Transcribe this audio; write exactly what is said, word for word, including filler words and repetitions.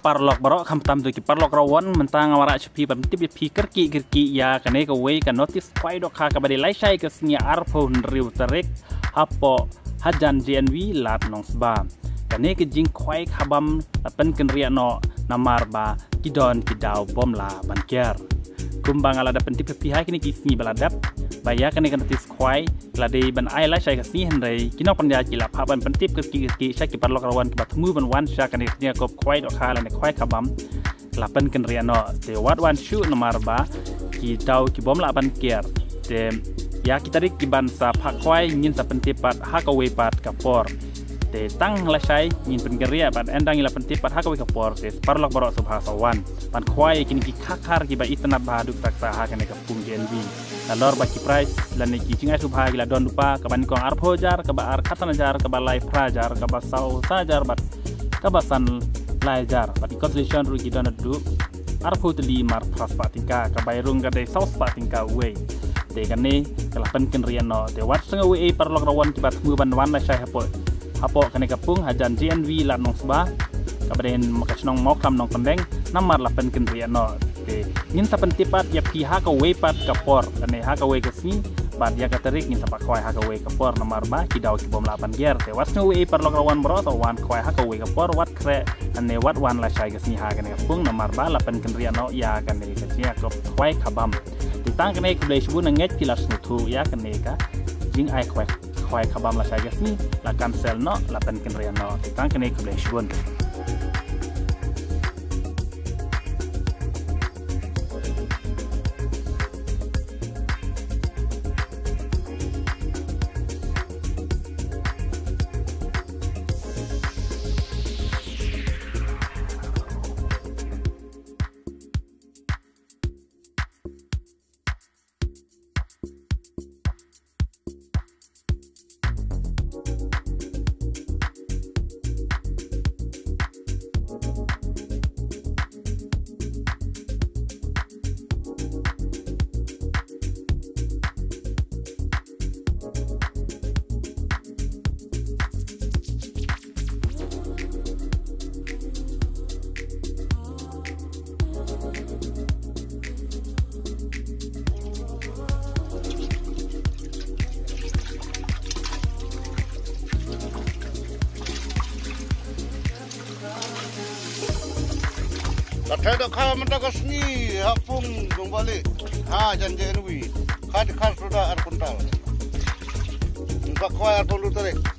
paralok baroh, khamtam to ki paralok rawon, mynta nga wanrah sha phi ban pyntip ïa phi kyrkieh kyrkieh ïa kane kawei ka notis khwai dohkha kaba dei lashai ka sngi arphew hynriew tarik hapoh hajan J N V Lad Nongsba. Kane ka jingkhwai khabam la pynkynriah noh namar ba ki don ki daw bym lah ban kiar. Kumba nga la dep pyntip ïa phi ha kine ki sngi ba la dep ba ïa kane ka notis khwai la dei ban ai lashai ka sngi, hynrei ki nongpynïaid ki la phah ban pyntip kyrkieh kyrkieh sha ki paralok rawon kiba thmu ban wan sha kane ka jingïakob khwai dohkha lane khwai khabam la pynkynriah noh. Te wat wan shuh namar ba ki daw ki bym lah ban kiar. Te ïa ki tarik kiban sa phah khwai ngin sa pyntip pat ha kawei pat ka por. Te tang lashai ngin pynkynriah bad ynda ngi la pyntip pat ha kawei ka por, te paralok baroh sngewbha sa wan ban khwai ïa kine ki khakhar kiba itynnad bha haduh katta katta ha kane ka pung J N V. Nalor ba ki prize lane ki jingai sngewbha ki la don lypa, kaba nyngkong arphew hajar, kaba ar khatsan hajar, kaba lai phra hajar, kaba saw san hajar bad kaba san lai hajar. Bad ki consolation ruh ki don haduh arphew tylli mar phra spah tyngka, ka bai rung ka dei saw spah tyngka uwei. Te kane ka la pynkynriah noh. Te wat sngew ei ei paralok rawon kiba thmu ban wan lashai hapoh, hapoh kane ka pung hajan J N V Lad Nongsba kaba dei ha ka shnong Mawkhlam Nongkyndeng namar la pynkynriah noh. Te ngin sa pyntip pat ïa phi ha kawei pat ka por lane ha kawei ka sngi, bad ïa ka tarik ngin sa phah khwai ha kawei ka por namar ba ki daw ki bym lah ban kiar. Te wat sngew ei ei paralok rawon baroh, sa wan khwai ha kawei ka por, wat khreh lane wat wan lashai ka sngi ha kane ka pung namar ba la pynkynriah noh ïa kane ka jingïakob khwai khabam. Te tang kane, khublei shibun, ngeit phi la sngewthuh ïa kane ka jingai khwai, khwai khabam lashai ka sngi la cancel noh, la pynkynriah noh. Te tang kane, khublei shibun. La thait dohkha mynta ka sngi ha pung Dongbali, hajan J N V. Khat khat suda ar kuntal. Ngin sa khwai arphew hynriew tarik.